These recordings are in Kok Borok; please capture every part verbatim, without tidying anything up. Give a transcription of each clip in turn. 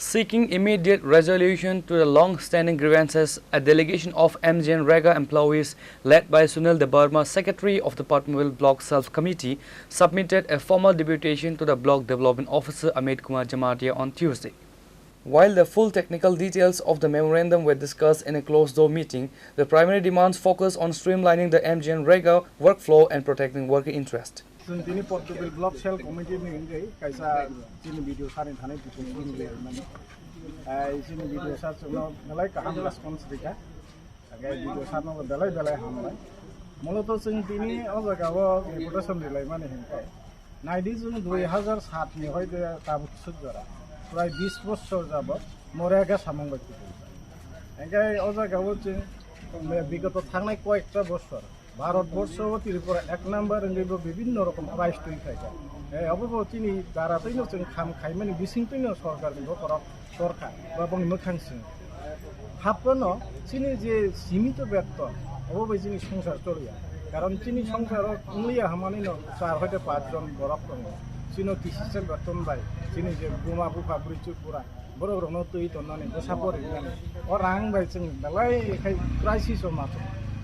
Seeking immediate resolution to the long-standing grievances, a delegation of MGNREGA employees led by Sunil Debbarma, secretary of the Patmobile Block Self Committee, submitted a formal deputation to the block development officer Amit Kumar Jamatia on Tuesday. While the full technical details of the memorandum were discussed in a closed-door meeting, the primary demands focus on streamlining the MGNREGA workflow and protecting worker interest. Chwng tini Patmobile Block Self Committee ni wngwi kaisa chini B D O sir ni thani deputation rwlaimani. Ai, chini B D O sir chwngno belai kaham response rikha. Hwnkhe B D O sir no belai belai hambai. Muloto chwng tini o jaga o deputation rwlaimani hinkhe, naidi chwng dui hazar sat ni hoite tabuk suk jora, prai bis bochor jabot MGNREGA samung bai kutung. Hwnkhe o jaga o chwng bigoto thangnai koyekta bochor Bharat borsho o Tripura ek number wngwi bo bibhinno rokom prize twi phaikha. Eh, obo bo chini dara twino chwng kham khaimani bising twino sorkar ni bokhorok sorkar ba bongni mwkhang sing. Haphano chini je simito beton, obo bai chini songsar choliya. Karon chini songsaro wngliya hamani no char hoite pach jon borok tongo. Chino kisisel beton bai, chini je buma bupha bwrwi chuk bura, borok rokno twi tonnani, bwsa porinani. O rang bai chwng belai khai crisis o macho.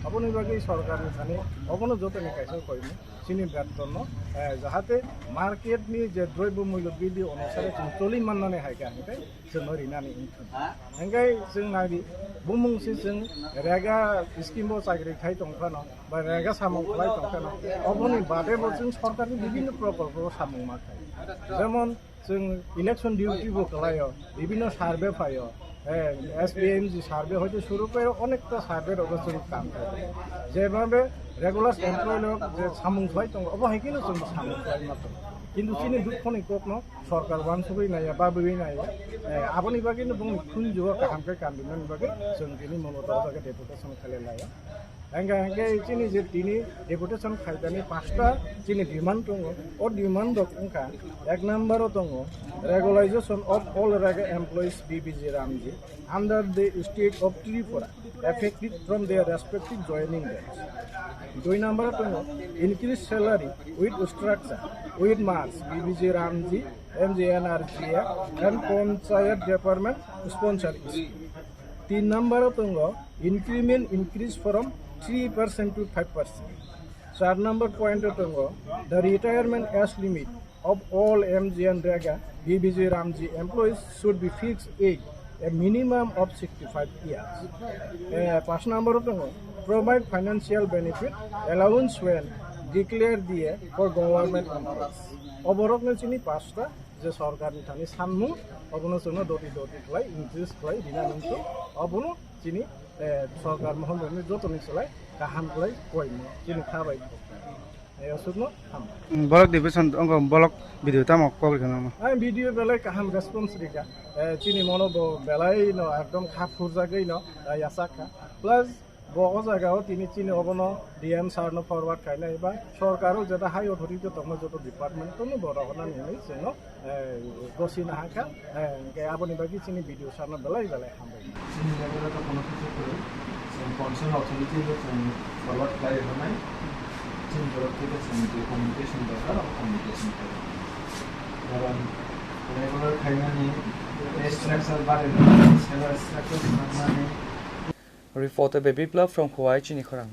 Aboni bagwi sorkar ni thani obono jotoni kaisa koimung chini beton no, eh, jahate market ni je droibyo mulyo bidi onusare chwng choli mannani hai khe hwnkhe chwngno rinani wngthun. Hwnkhe chwng nai di, bumung se chwng rega scheme bo chakri khai tong phano, ba rega samung khlai tong phano, oboni bade bo chwng sorkar ni bibhinno prokolpo samung ma khai. Jemon, chwng election duty bo khlaio, bibhinno survey phaio, eh, S B M G survey hoite suru khe onekta survey rogo chwng kam khlaio. Jemon be regular employee rok je samung khlai tongo, obo hai kheno chwng samung khlai ma tongo. Kintu chini dukhoni kokno sorkar uansugwi naiya, babwi naiya, eh, aboni bagwino bongni khunjugo kaham khe kanrimani bagwi chwng tini mono o jaga deputation khlai laio. Hwnkhe, hwnkhe chini je tini deputation khaidani pasta chini demand tongo, o demand rok wngkha, ek number o tongo, regularization of all rega employees B B G Ramji under the state of Tripura, effective from their respective joining dates. Dui number o tongo, increase salary with structure, with marks, B B G Ramji, M G N R G A and Panchayat Department sponsor scheme. Tin number o tongo, increment increase from three percent to five percent. Char number point o tongo, the retirement age limit of all MGNREGA, BBG Ramji employees should be fixed age a minimum of sixty-five years. Eh, pas number o tongo, provide financial benefit allowance when declared D A for government employees. Oborokno chini pasta je sorkar ni thani sanmung, obono chwngno doti doti khlai, increase khlai, bina nungkhe obono chini, eh, sorkar mohon rokni jotoni slai kaham khlai koimo chini kha bai. Eh, aswkno hambai. Block division ongo block video tamo kok rikha nangma? Ang video belai kaham response rikha. Eh, chini mono bo belai no ekdom kha phurjagwi no, eh, yachak kha. Plus bo o jaga o tini chini obono D M sir no forward khainai ba sorkar o jeta high authority tongma joto department tono bo rohornani hinwi chwngno, eh, gosi nahakha, eh, hwnkhe aboni bagwi chini B D O sir no belai belai hambai. Chini level o to kono kichu kwrwi, chwng concern authority no chwng forward khlai rwnai, chini borok theke chwng je communication dorkar, abo communication khlai rwnai. Karon regular khainani pay structure barwi rwnai, salary structure swnamnani. Reporter by Biplab from Khowai, Chini Khorang.